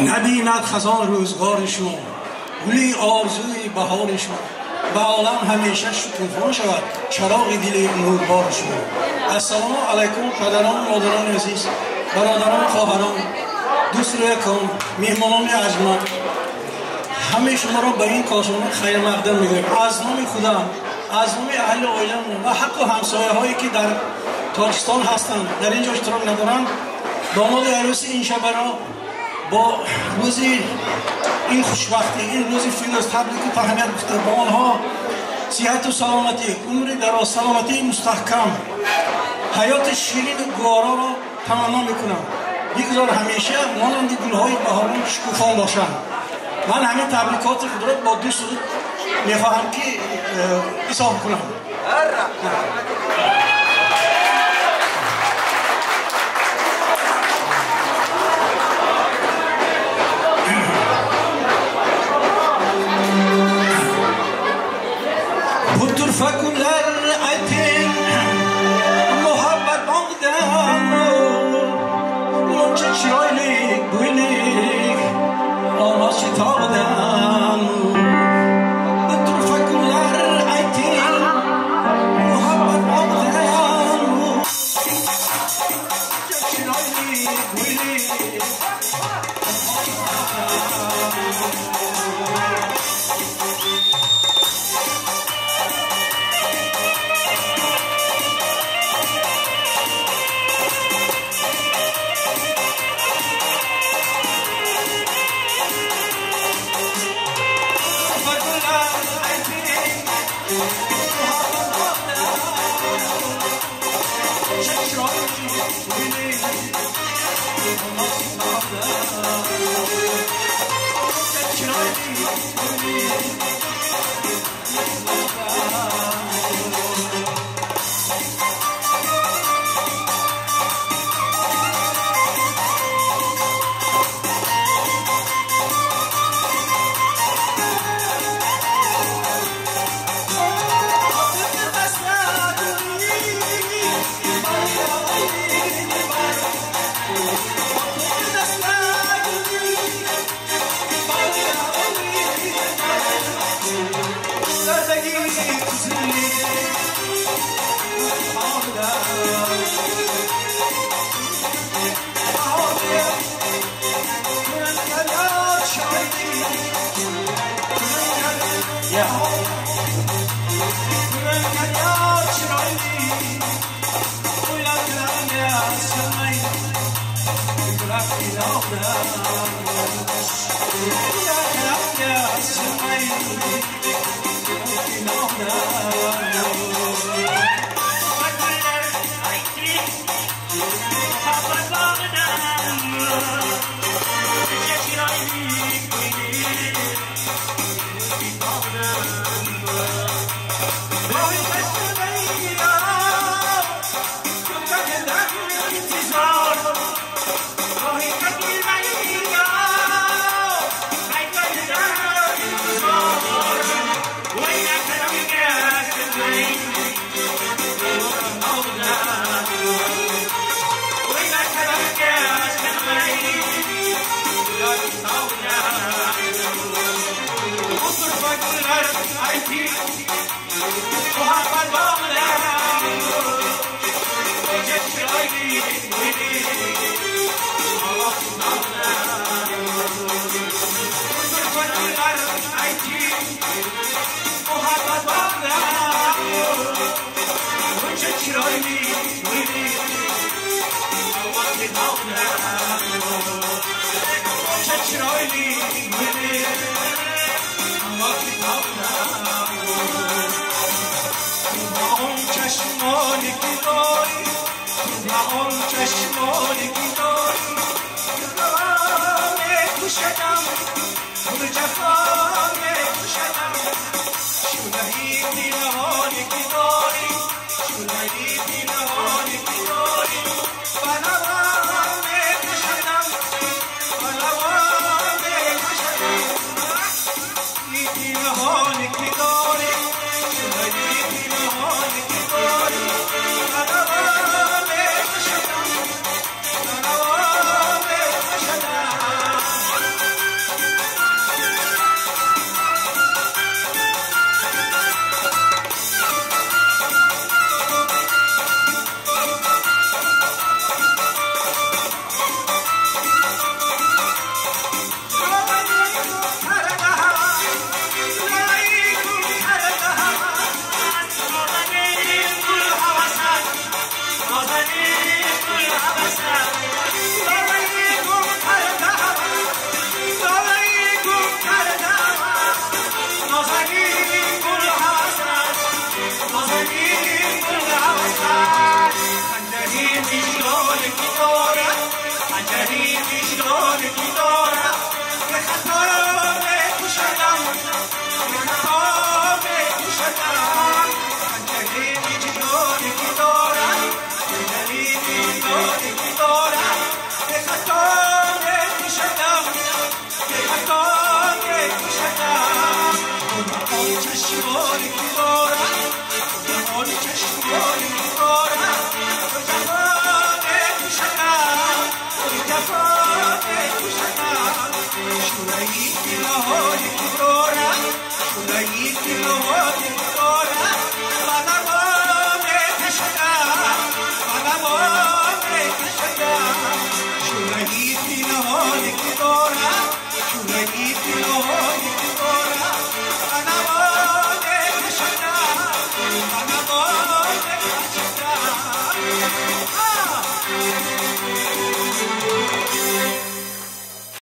Набинад хазон рӯзгори шумо, гули орзуи баҳори шумо, ба олам ҳамеша шукуфон шавад чароғи дили нурбори шумо. Ассалому алайкум, падарон, модарони азиз, бародарон, хоҳарон, дӯстрӯякон, меҳмонони арҷманд. Ҳамаи шуморо ба ин кошона хайрмақдам мегӯям. Аз номи худам, аз номи аҳли оиламон ва ҳаққу ҳамсояҳое ки дар Тоҷикистон ҳастанд, дар ин ҷо иштирок надоранд, домоди арӯси ин шабаро бо рӯзи ин хушбахтӣ, ин рӯзи фирӯз табрику таҳният гуфта, ба онҳо сиҳату саломатӣ, умри дароз, саломатии мустаҳкам, ҳаёти ширину гувороро таманно мекунам. Бигзор ҳамеша монанди гулҳои баҳорон шукуфон бошанд. Ман ҳамин табрикоти худро бо ду суруд мехоҳам ки изҳор кунам. Bu turfa gullar ayting muhabbat bog'idan, muncha chiroyli bo'ylik olmosi tog'idan. Bu turfa gullar ayting muhabbat bog'idan, muncha chiroyli bo'ylik. Шавад.